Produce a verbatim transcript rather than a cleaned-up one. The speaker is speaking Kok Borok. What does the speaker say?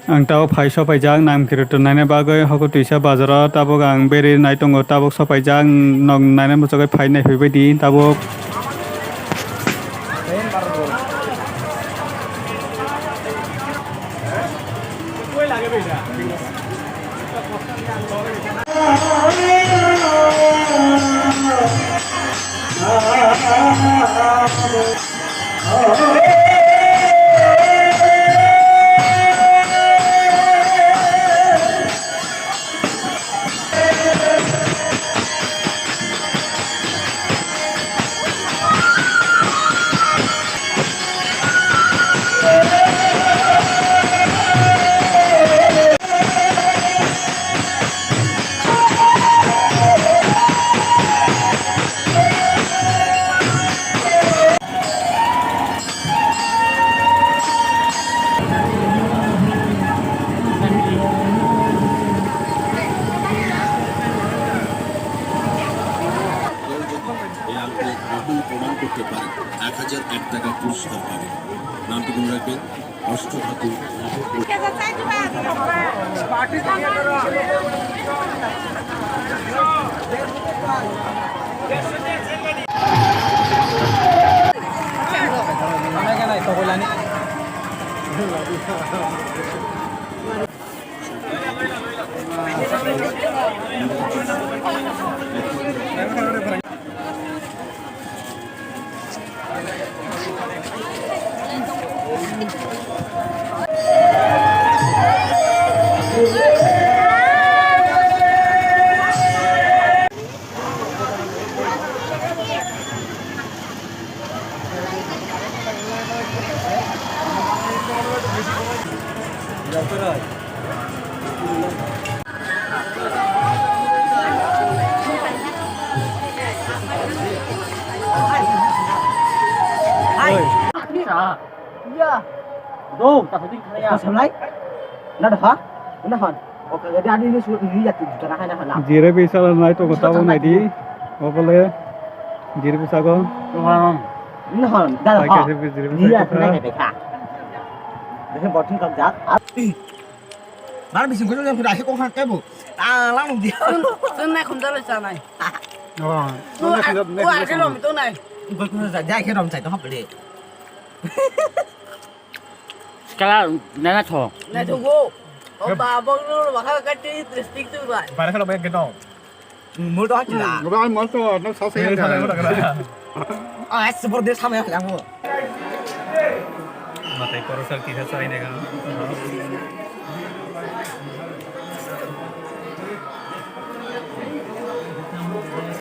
Ang tabuk phai sopaijak Namkirito naina bagwi hoko twisa bazaro, tabuk ang beri nai tongo, tabuk sopaijak, nok naina muchugwi phai naiphaibaidi tabuk. প্রয়োজন, এই আংটি গ্রহণ প্রমাণ করতে পারেন এক হাজার এক টাকা পুরস্কার পাবেন। নামটি মনে রাখবেন, অষ্টধাতু। Hai. Iya. Dong, tak penting kaya. Kau sebelah? Nada ha? Nada han. Oke, jadi adi ini sudah ini ya tuh, jangan hanya hana. Jire bisa lah naik toko tahu naik di. Apa le? Jire bisa kau? Tuhan. Nada han, nada ha. Iya, naik deh ha. Deh, botin kau jat. Bar bising kudu yang kudu akhir kok hak kebu. Ah, lang dia. Sun, sun naik kumdal sana. Oh, sun naik kumdal. Wah, akhir rom itu naik. Gua kudu saja akhir rom saya tu hap beli. Sekarang nana tho. Nana tunggu. Oh, babang lu bakal kati plastik tu, Pak. Barang kalau banyak gedong. Mul to hakila. Goba ang mol to, no sauce yang. Ah, super des hamya yang mo. Matai korosal kisa chai ne ga.